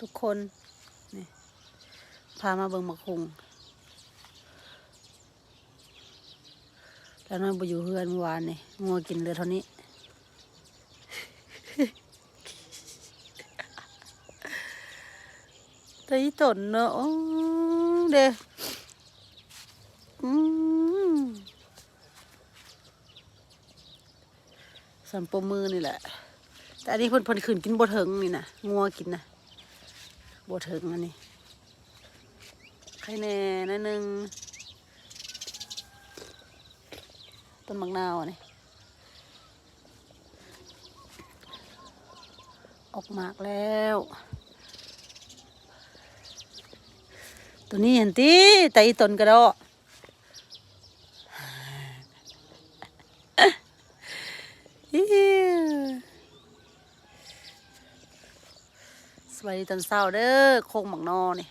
ທຸກຄົນ ນີ້ ພາມາເບິ່ງໝາກຫຸ່ງ. ຫຼານນ້ອຍບໍ່ຢູ່ເຮືອນມື້ວານນີ້ ງົວກິນເຫຼືອເທົ່ານີ້. ແຕ່ອີ່ຕົນເນາະ ໂອ້ ເດ້ ອືມ ສ່ຳປົມມືນີ້ແຫຼະ. ແຕ່ອັນນີ້ເພິ່ນ ເພິ່ນຂຶ້ນກິນບໍ່ເຖິງນີ້ນະ ງົວກິນນະ ບໍ່ເຖິງອັນນີ້ ໄຄແນ່ໜ້ອຍໜຶ່ງ. ຕົ້ນໝາກນາວນີ້ ອອກໝາກແລ້ວ ໂຕນີ້ຫັ້ນຕິ ແຕ່ອີ່ຕົນກະດໍ້ ອີ ສະບາຍດີຕອນເຊົ້າເດີ ໂຄກໝາກໜໍ່ນີ້.